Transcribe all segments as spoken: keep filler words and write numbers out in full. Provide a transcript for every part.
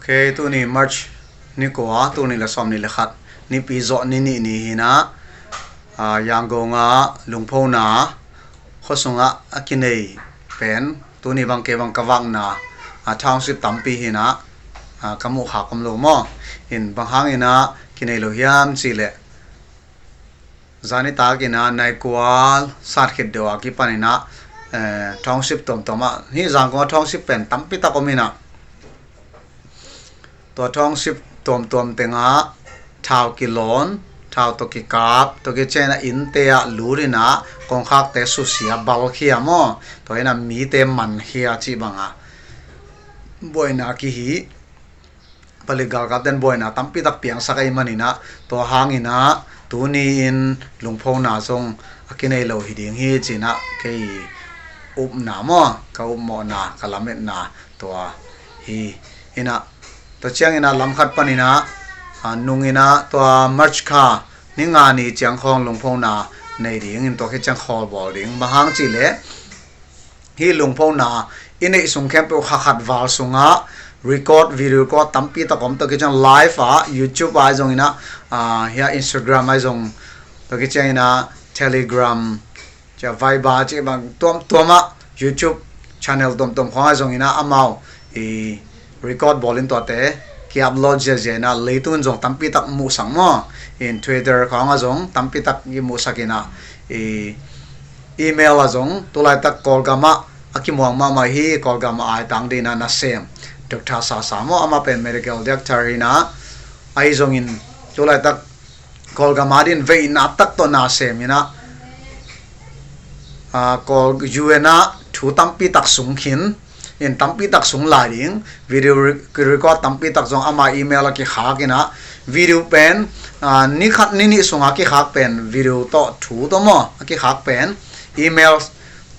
Kei tuni March ni kua, tul nih leh sawmnih leh khat, nipi zoh ni nih ni hi a, Yangon a lungphona khosung ah a kinei pen, tuni bang kei bang ka vakna, township tampi hi a, ka muh khak omlou maw. In bang hangin a kinei lou hiam chih leh, zan nitak in a nai kua sat khit deuh a kipan in a, township tuamtuam ah, hi Yangon a township pen tampi tak om in a, tua township tuamtuam teng ah thau kilawn, thau toh kikap, toh kichiang in a innte ah lut in a, kongkhakte susia bal khia maw, tua in a mite man khia chih bang a buaina kihih. Palik galkapte'n buaina tampi tak piangsak ahihman in a, tua hangin a tuni in lungphona zong a kinei lou hi ding hi chih in a kei upna maw, ka upmohna, ka lametna tua hi. In a, tua chiang in a lam khat pan in a, nung in a tua March kha ni nga ni chiang khawng lungphona nei ding in, tua kichiang khawl bawl ding. Bang hang chih leh, hi lungphona i neih sung khempeuh kha khat val sung ah record, video record tampi tak om, toh kichiang live ah, YouTube ah zong in a, hiai Instagram ah zong, toh kichiang in a Telegram, chia Viber chih bang tuamtuam ah, YouTube channel tuamtuam khawng ah zong in a amau record bawl in tuate ki upload ziahziah in a, leitung in zong tampi tak muhsak maw. In Twitter khawng ah zong tampi tak i muhsak in a, email ah zong, tulaitak Kawlgam ah a kimuang mahmah hi, Kawlgam ah aitang ding in a nasem Doctor Sasa maw, amah pen medical doctor hi a, ahi zongin tulaitak Kawlgam adin veina tak toh nasem in a, Kawl U N ah thu tampi tak sung khin, in tampi tak sung lai ding, video record tampi tak zong ama email ah kikhak in a, video pen ni khat ni nih sung a kikhak pen, video toh thu toh maw a kikhak pen, email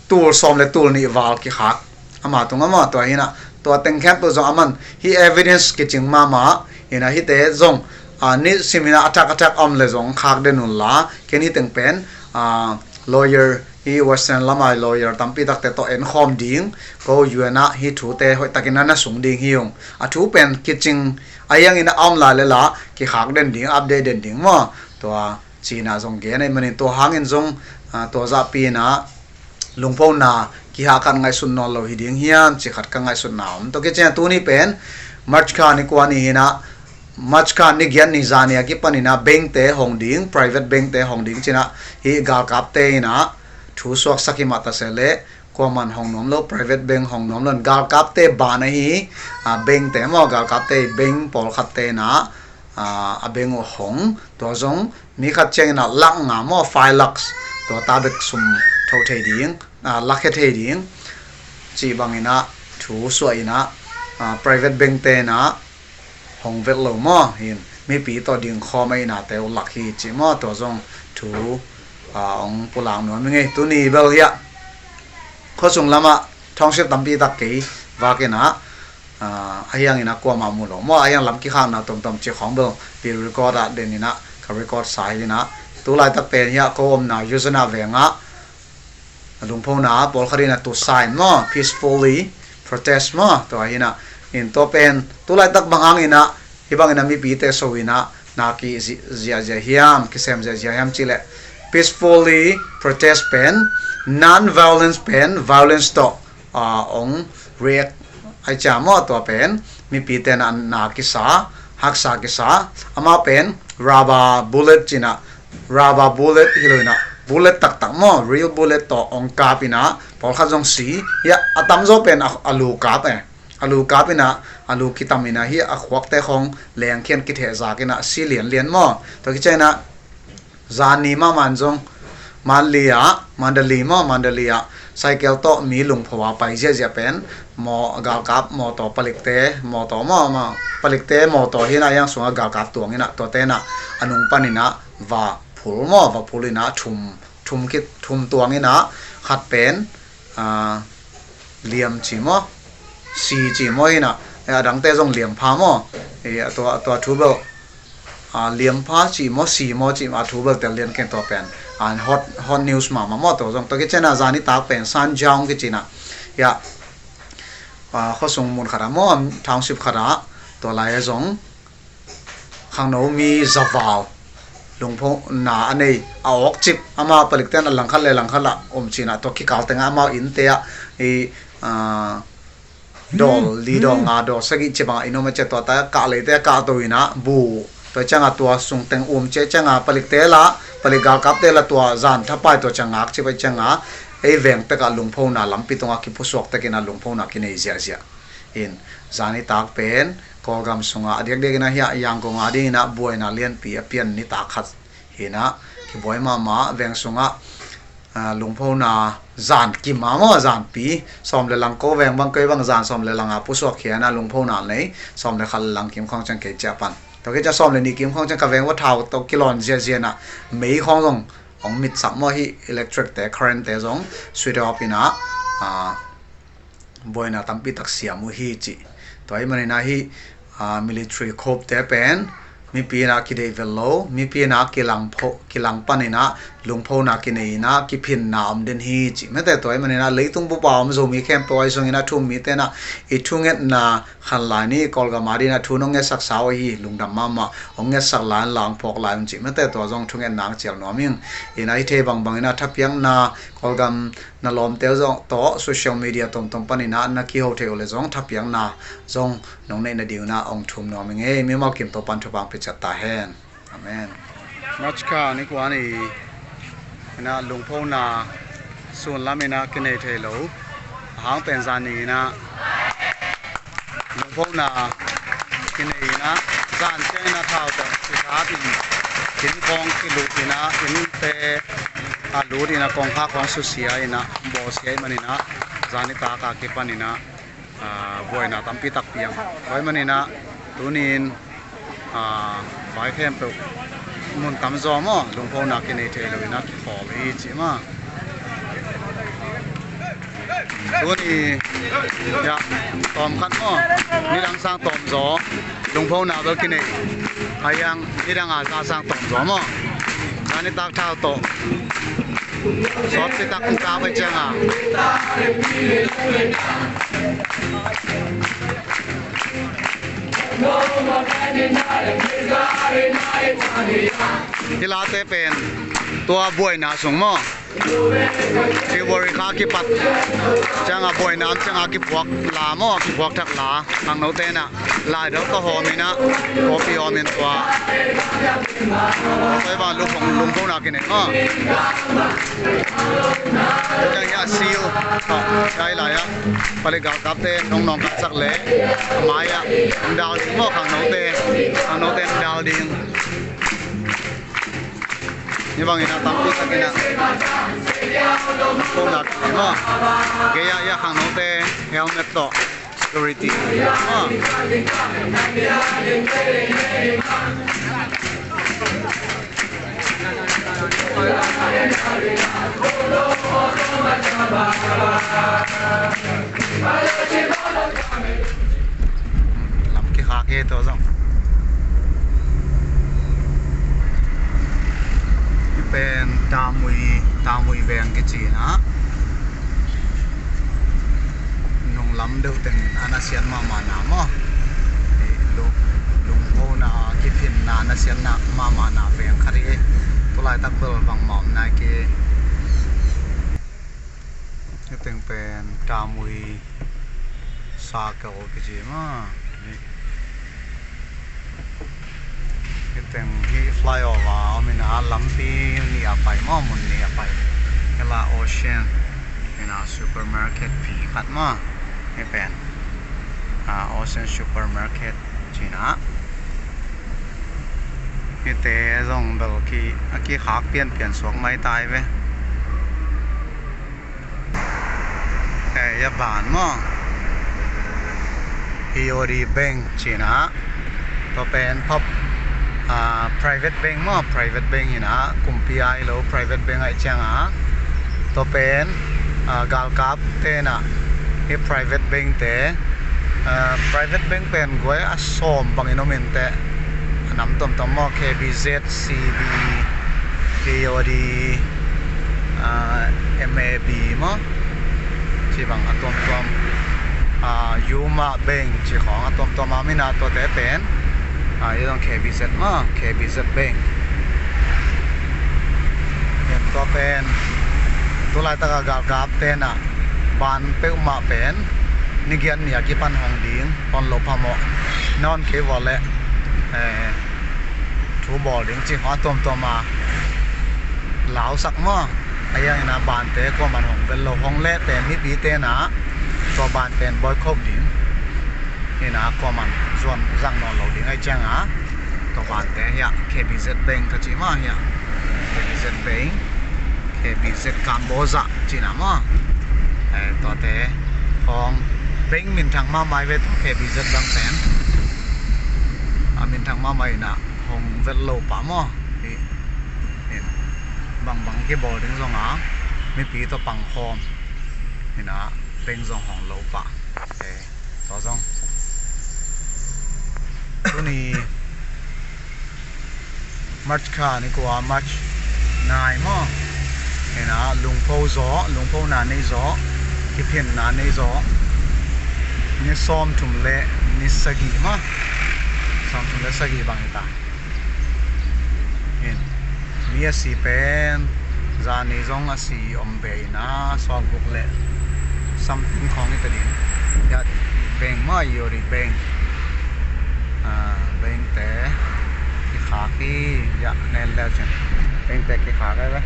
tul sawm leh tul nih val kikhak ama tung ah maw. Tua hi a, tua teng khempeuh zong aman hi evidence kiching mahmah in a, hite zong ni sim in a, a thak a thak om leh zong khak den un la, ken hi teng pen lawyer, hi Western lam a lawyer tampi takte toh enkhawm ding, kou U N ah hi thute hoihtak in a na sung ding hi ung. A thu pen kiching a hiang in a om lai leh la kikhak den ding, update den ding maw. Tua chih in a zong gen ahihman in, tua hangin zong tua zahpi in a lungphona kihah khat ngaihsut nawnlou hi ding hiam chih khat ka ngaihsutna om. Toh kichiang tuni pen March kha ni kua ni hi a, March kha ni giat ni zan ni a kipan in a bankte hong ding, private bankte hong ding chih in a, hi galkapte in a thu suaksak hi mah ta se leh, kuaman hong nuamlou, private bank hong nuamlou, galkapte ban ahi, bankte maw, galkapte bank pawlkhatte in a, a bank uh hong, tua zong mi khat chiang in a lakh nga maw, five lakhs, tua ta bek sum thou thei ding, lakh thei ding chih bang in a thu suah in a, private bankte in a hong vetlou maw, hin mipi toh ding khawm a in a teu lak hi chih maw, tua zong thu hong pulak nuam ing e. Tuni bel hiai khosung lam ah township tampi tak kei vak in a, a hiang in a kuamah mulou maw, a hiang lam kikhakna tuamtuam chih khawng bel video record ah den in a ka record sa hi in a, tulaitak pen hiai kou omna Yuzuna veng ah lungphona pawlkhat in a tu sign maw, peacefully protest maw, tua hi a, in tua pen tulaitak bang hang in a, hibang in a mipite sou in a na kizia ziahziah hiam, kisem ziahziah hiam chih leh, peacefully protest pen, non-violence pen violence toh hong react ahi chia maw, tua pen mipite'n a na kisa, haksa kisa, amah pen rubber bullet chih in a, rubber bullet hilou in a, bullet taktak maw, real bullet toh hong kap in a, pawlkhat zong si, hiai a tamzaw pen a lu kap e, a lu kap in a, a lu kitam in a, hiai a khuakte khawng leng khian kithehzak in a si lianlian maw. Tua kichiang in a, zan ni mahmah in zong Mandalay ah, Mandalay maw, Mandalay ah cycle toh mi lungpho a pai ziahziah pen, maw, galkap mawtaw, palikte mawtaw maw, palikte mawtaw hi a, hiang sung a galkap tuang in a, tuate in a, a nung pan in a va phul maw, va phul in a thum, thum tuang in a, khat pen liam chih maw, si chih maw hi a, a dangte zong liam pha maw, tua thu bel liam pha chih maw, si maw chih, a thu bel tel lian ken, tua pen hot news mahmah maw. Tua zong toh kichiang in a, zan nitak pen Sanjaung kichi in a, hiai khosung mun khat ah maw, township khat ah Tua lai a zong khangno mi za val lungphouna a nei a awk chip, ama palikte'n a langkhat leh langkhat ah om chi'n a, tua kikal teng ah amau innte ah i, ah, dawl li, dawl nga, dawl sagih chibang in om a chia, tua ta kah leite kah tou in a bu, tua chiang a tua sung teng um chia chiang a palikte la, palik galkapte la tua zan thapai tua chiang ngak chip a chiang a, ei veng pek ah lungphouna lampi tung a kipusuak tek in a lungphouna kinei ziahziah. In, zan nitak pen Kawlgam sung ah a diakdiak in a hiai Yangon a ding in a buaina lianpi a pian nitak khat hi in a, kibuai mahmah, veng sung ah, ah, lungphouna zan kim a maw, zanpi, sawm leh lang, kou veng bang kei bang zan sawm leh lang a pusuak khia in a lungphouna nei, sawm leh khat leh lang kim khong chiang kei chia pan. Tua kei chia sawm leh nih kim khong chiang ka veng uah thau tou kilawng ziahziah in a, mei khong zong hong mit sak maw, hiai electric te, current te zong switch off in a, ah, buaina tampi tak siam uhi chi. Tua ahih manin a hiai, ah, military coup te pen mipi'n a kideih vel lou, mipi'n a kilang pho-, kilang pan in a lungphouna kinei in a kiphinna om den hi chi. Mate tua ahih manin a leitung bup a om Zomi khempeuh ahi zongin a thu um mite'n a i thungetna khan lai ni Kawlgam a ding in a thu nong ngetsak sa uhi, lungdam mahmah, hong ngetsak lai in lang phawk lai un chi. Mate tua zong thungetna hong chial nuam ing. In a i theih bangbang in a thapiakna Kawlgam na lawmte zong toh social media tuamtuam pan in a na kihou theih uleh zong thapiakna zong nong neihna ding un a hong thum nuam ing e. Mimal kim Toupa'n thupha hong pia chiat ta hen. Amen. March kha ni kua ni in a lungphouna sun lam in a kinei theilou. Ahang pen zan nih in a lungphouna kinei in a, zan chiang in a thau toh kisat in, tin khong kilut in a, innte a lut in a, kongkhak khong susia in a, bawlsia ahih manin a, zan nitak a kipan in a, ah, buaina tampi tak piang. Tua ahih manin a, tuni'n, ah, vai khempeuh mun tam zaw maw, lungphouna kinei theilou in a kikhawl hi chi maw. Tuni, ya, tawm khat maw, nidang sang tawm zaw, lungphouna bel kinei. Ahi hang nidang a zan sang tawm zaw maw. Zan nitak thau toh sawtpi tak in ta pai chiang a. Hiai late pen tua buaina sung maw, February kha kipat chiang a buaina om chiang a kipuak la maw, kipuak thak la, khangnote'n a lai deuh toh hawm in a, kopi hawm in tua. Tua bang lungphong, lungphong na kinei maw. Tua hiai seal, tua hiai lai a palik galkapte'n hong nawngkaisak leh, a mai ah dal ding maw khangnote, khangnote'n dal ding. Hiai bang in a tampi tak in a. Lungphong na kinei maw. Hiai ah, hiai khangnote helmet toh security. Ah. Lam kikhak e tua zong. Hiai pen Tamui, Tamui veng kichi in a. Nunglam deuh teng in a nasiat mahmah na maw. Lung, lungphong na, kiphin na, nasiat na mahmah na veng khat hi. Tulaitak bel bangmah om nai kei. Hiai teng pen Tamui Circle kichi maw. Hiai teng hi flyover om in a, lampi nih a pai maw, mun nih a pai. Hiai la Ocean in a supermarket pi khat maw. Hiai pen, ah, Ocean Supermarket chi in a. Hiaite zong bel ki, a kikhak pianpian suak mai tai ve. Eh, hiai ban maw. B O D Bank chi in a. Tua pen pub, ah, private bank maw, private bank in a. Kumpi ahi lou private bank ahih chiang a. Tua pen, ah, galkapte'n a. Hiai private bank te. Ah, private bank pen guai a sawm bang in om in teh. A nam tuamtuam maw, K B Z, C B, K O D, ah, M A B maw. Chibang a tuamtuam. Ah, Yuma Bank chih khong a tuamtuam a om in a, tuate pen, ah, hiai zong K B Z mah, K B Z Bank. Pen tua pen, tulaitak a galkapte'n a, ban peuhmah pen, ni giat ni a kipan hong ding, hon lou phamawh. Na hon kei ua leh, eh, thu bawl ding chih khong a tuamtuam a lausak maw. Ahi hangin a bante kuaman hong vel lou, hong leh pen mipite'n a tua ban pen boycott ding. Hi'n a kuaman zuan zang nawn lou ding ahih chiang a, tua bante hiai K B Z Bank ka chi maw hiai. K B Z Bank, K B Z Cambodia chihna maw. Eh, tuate khong bank minthang mahmah ve, tua K B Z Bank pen. A minthang mahmah in a hong vel lou pah maw. Hi, hi. Bangbang kibawl ding zong a, mipi toh pangkhawm in a, bank zong hong lou pah. Eh, tua zong. Tuni March kha ni kua, March nine maw. Hi'n a lungpho zaw, lungphona nei zaw, kiphinna nei zaw. Ni sawmthum leh ni sagih maw. Sawmthum leh sagih bang hita. Hi'n, mi a si pen, zani zong a si om ve in a, sawmguk leh something khong hita ding. Hiai bank maw, Yori Bank. Ah, bank te kikhak hi, hiai nen leh chin. Bank te kikhak hi ve.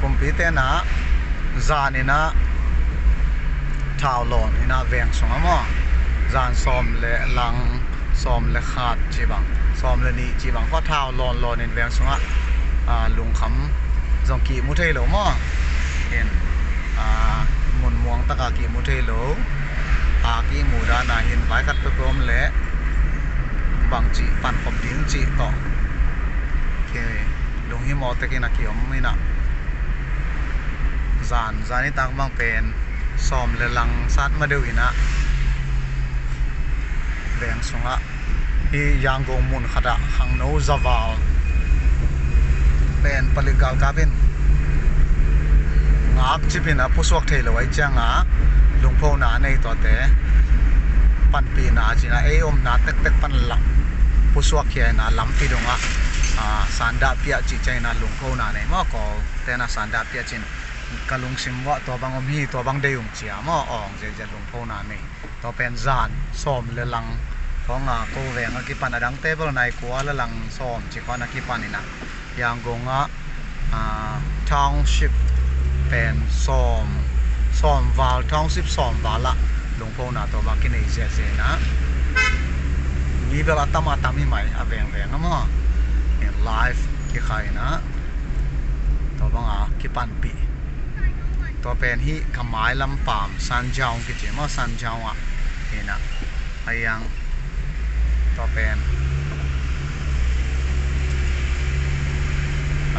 Kumpite'n a, zan in a, thau lawn in a veng sung a maw. Zan sawm leh lang, sawm leh khat chih bang, sawm leh nih chih bang khong thau lawn lawn in veng sung a, ah, lungkham zong kimu thei lou maw. Hi'n, ah, mun muang tak a kimu thei lou. A kimu dan a hi'n vai khat peuhpeuh om leh bangchi pankhop ding chih toh. Ki lunghimawh tek in a ki om in a. Zan, zan nitak bang pen sawm leh lang sat ma deuh in a, veng sung a, hiai Yangon mun khat a khangnou zaval pen palik galkap in ngakchip in a pusuak thei lou ahih chiang a, lungphona nei tuate panpihna chih in a, ei omna tektek pan lak pusuak khia in a, lampi dung a, ah, sandah piak chih chiang in a lungphona nei maw, Kawlte'n a sandah piak chih in, ka lungsim uah tua bang om hi, tua bang deih ung chi a maw, ong ziahziah lungphona nei. Tua pen zan sawm leh lang khong a, kou veng a kipan, a dangte bel nai kua leh lang sawm chih khong a kipan in a, Yangon a, ah, township pen sawm, sawm val, township sawm val a lungphona tua bang kinei ziahziah in a. Mi bel a tam a tam hi mai, a veng veng a maw. Hi'n live kikhak in a, tua bang a kipanpih. Tua pen hiai ka mai lam pam, Sanjaung kichi maw, Sanjaung a. Hi'n a, ahi hang, tua pen,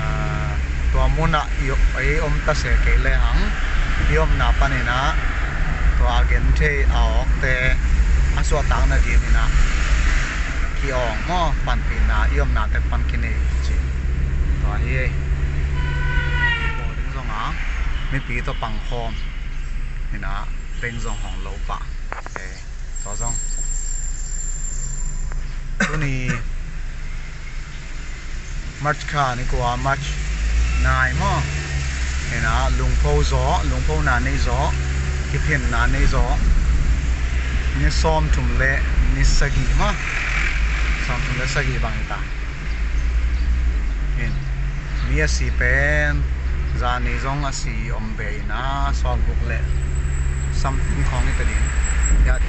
ah, tua mun a i, i om ta se kei lehang, i omna pan in a, tua a genthei a awkte a suahtakna ding in a, ki ong maw, panpihna, i omna tek pan kinei chih. Tua hi, kou ding zong a, mipi toh pangkhawm in a, bank zong hong lou pah. Eh, tua zong. Tuni March kha ni kua, March nine maw. Hi'n a lungpho zaw, lungphona nei zaw, kiphinna nei zaw. Ni sawmthum leh ni sagih maw. Sawmthum leh sagih bang hita. Hi'n, mi a si pen, zani zong a si om ve in a, sawmguk leh something khong hita ding. Hiai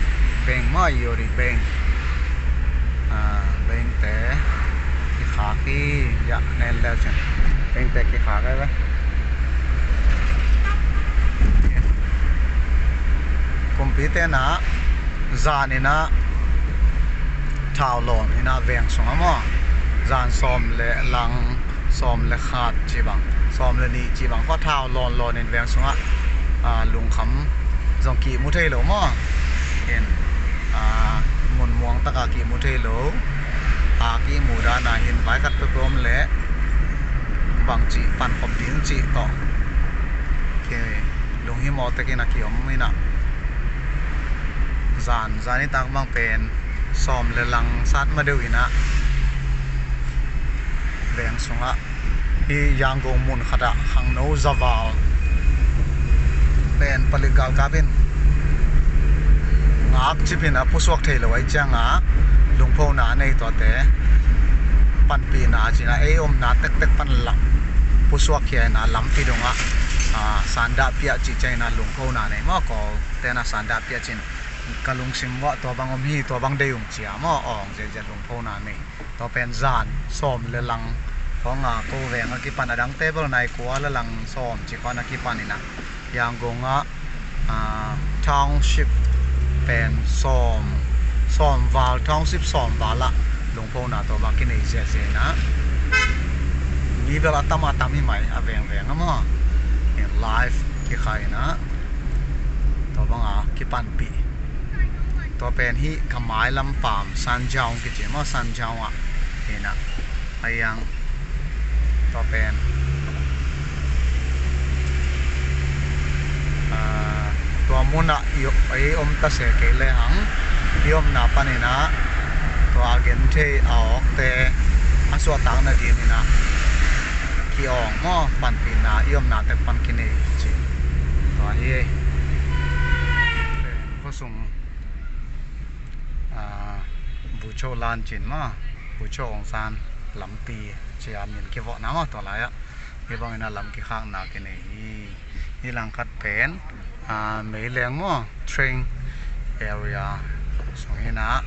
bank maw, Yori Bank. Ah, bank te kikhak hi, hiai nen leh chin. Bank te kikhak hi ve. Kumpite'n a, zan in a, thau lawn in a veng sung a maw. Zan sawm leh lang, sawm leh khat chih bang, sawm leh nih chih bang khong thau lawn lawn in veng sung a, ah, lungkham zong kimu thei lou maw. Hi'n, ah, mun muang tak a kimu thei lou. A kimu dan a hi'n vai khat peuhpeuh om leh bangchi pankhop ding chih toh. Ke, lunghimawh takin a ki om in a. Zan, zan nitak bang pen sawm leh lang sat ma deuh in a, veng sung ah, hi Yangon mun khat ah khangnou zaval pen palik galkap in ngakchip in a pusuak theilou ahih chiang a, lungphona nei tuate panpihna chi'n a, ei omna tektek pan lam pusuak khia in a, lampi dung ah, ah, sandah pia chih chiang in a, lungphona nei maw, Kawl te'n a sandah pia chi'n, ka lungsim uah tua bang om hi, tua bang deih ung chi a maw, ong ziahziah lungphona nei. Tua pen zan sawm leh lang khawng a, kou veng a kipan, a dangte bel nai kua leh lang sawm chih khawng a kipan in a, Yangon ah, ah, township pen sawm, sawm val, township sawm val ah lungphona tua bang kinei ziahziah in a. Mi bel a tam a tam hi mai, a vengveng a maw. In live kikhai in a, tua bang a kipanpih. Tua pen hi ka mailam pam, Sanjiao kichi maw, Sanjiao ah. Hi in a. Ahi hang. Tua pen, ah, tua mun ah i, i om ta se kei lehang, i omna pan in a, tua a genthei a awkte a suahtakna ding in a, ki ong maw, panpihna, i omna tek pan kinei chi. Tua hi. Khosung, ah, Bucho lan chi'n maw, Bucho Ongsan lampi chi a min kivohna maw, tua lai ah. Hi bang in a lam kikhakna kinei hi. Hi langkhat pen, ah, Meileng maw, train area sung in a.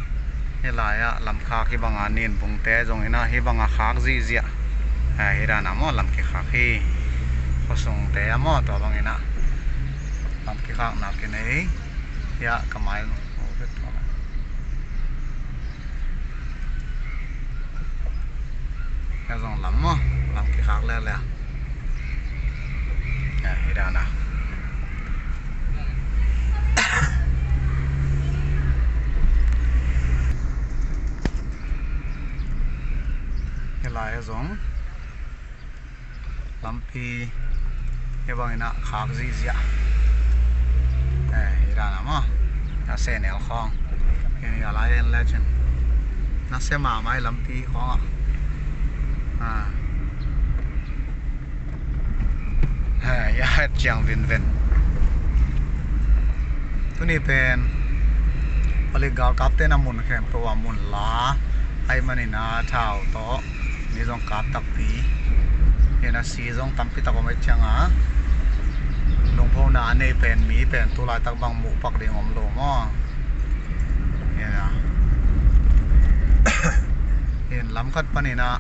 Hi lai ah lam khak hi bang a, Ninbung te zong in a, hi bang a khak ziahziah. Ah, hi dan a maw, lam kikhak hi. Khosung te a maw, tua bang in a lam kikhakna kinei. Hiai ka mai Hiai zong lam maw, lam kikhak lele. Eh, hi dan a. Hi lai ah zong lampi hi bang in a khak ziahziah. Eh, hi dan a maw. A se neu khawng. Hi ni a lai en le chin. Na se mahmah lampi khawng a. Ah. He, ya het chiang vinven. Tuni pen palik galkap te'n a mun khempeuh a mun la ahih manin a thau toh mi zong kap takpi. Hiai in a si zong tampi tak om ahih chiang a, lungphona a nei pen mi pen tulaitak bang muh pak ding omlou maw. Hiai in a. Hiai in lam khat pan in a.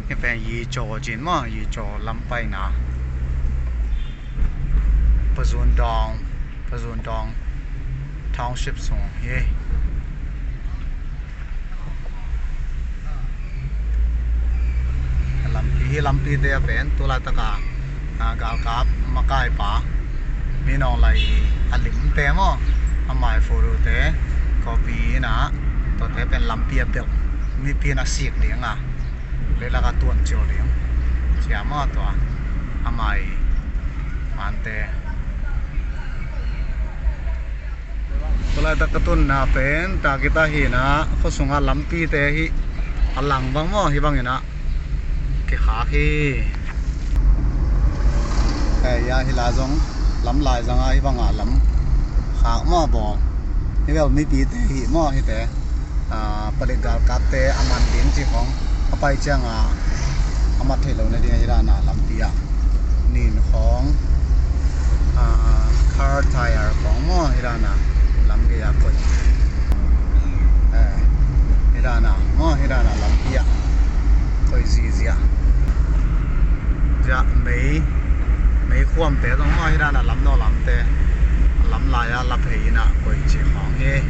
Hiai pen Yicho chi'n maw, Yicho lam paina. Pazundong, Pazundong Township sung hi. Lampi hi, lampi te a pen tulaitak a, ah, galkap makaipa Min Aung Hlaing a lim te maw, a mai photo te copy in a, tuate pen lampi a belh, mipi'n a sik ding a, lei lak a tuan chil ding. Chia maw tua, a mai man te. Tulaitak ka tunna pen, ta kita hi in a, khosung a lampi te hi, a lang bang maw, hi bang in a, kikhak hi. Eh, ya hi la zong, lam lai zang a, hi bang a lam khak maw bawl. Hi bel mipi te hi maw, hi te. Ah, palik galkap te a man ding chih khawng a pai chiang a, a mat theihlouhna ding a hi dan a lampi ah nin khawng, ah, car tyre khawng maw hi dan a lam gei a koih. Eh, hi dan a maw hi dan a lampi ah koih ziahziah. Zia mei, mei khuam te zong maw hi dan a lam nou lam te. Lam lai a la phei in a koih chih khawng hi.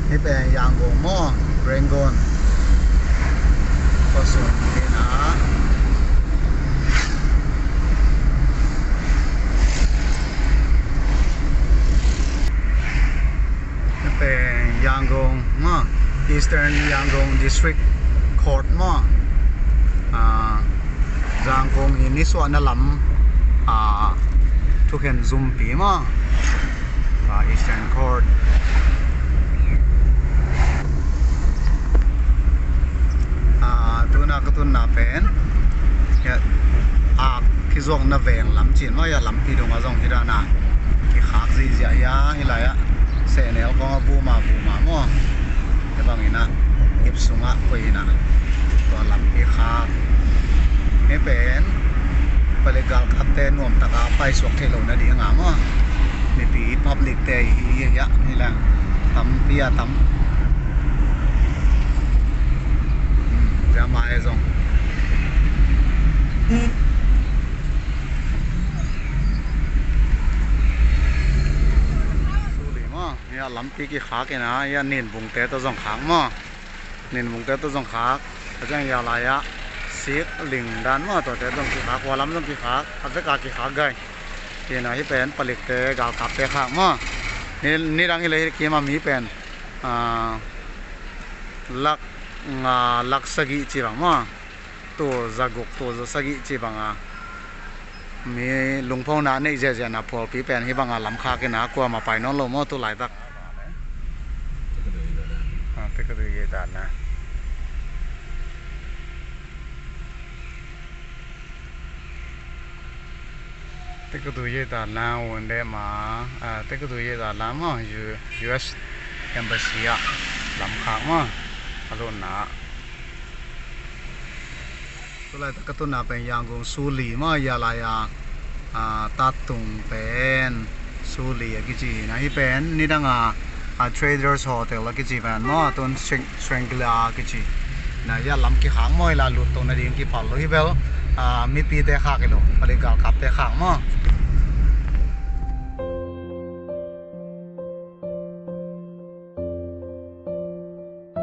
Hi pen Yangon maw, Rangoon. Khosung hi in a. Hi pen Yangon maw, Eastern Yangon District Court maw. Ah, Yangon hi nisuahna lam, ah, thukhen zumpi maw. Ah, Eastern Court. Ah, tuna ka tunna pen, hiai, ah, kizuakna veng lam chin maw, hiai lampi dung a zong hi dan a kikhak ziahziah a, hi lai a sehnel khong a vum a vum a maw. Hiai bang in a, ip sung a koih in a, tua lampi khak. Hiai pen Palik galkapte nuam taka paisuak theihlouhna ding a maw. Mipi public te hi, hi, hi, hi la. Tampi a tam. Hmm, jama e zong. Suli maw. Hiai lampi kikhak in a, hiai ninbungte toh zong khak maw. Ninbungte toh zong khak. A zang hiai lai a sik ling dan maw, tuate zong kikhak, huai lam zong kikhak. A vek a kikhak gai. Hiai na hi pen Palikte, galkapte khak maw. Ni, nidang hi leh hi kim a mi pen, ah, lak nga, lak sagih chibang maw. Tul zaguk, tul zasagih chibang a mi lungphona neih ziahziah na phualpi pen hi bang a lam khak in a, kuamah pai nawnlou maw tulaitak. Ah, te ka tui ye dan na. Te ka tui ye dan na, un de ma, ah, te ka tui ye dan na maw, U-, U S Embassy a lam khak maw, a lutna. Tulaitak ka tunna pen Yangon Suli maw, hiai lai a, ah, tat tung pen Suli a kichi na hi pen, nidang a, ah, Traders Hotel a kichi pen maw, tun Shang-, Shangri-La a kichi. Na hiai lam kikhak maw, hiai la lut touhna ding kiphal lou hi bel, ah, mipite khak hilou, Palik galkapte khak maw.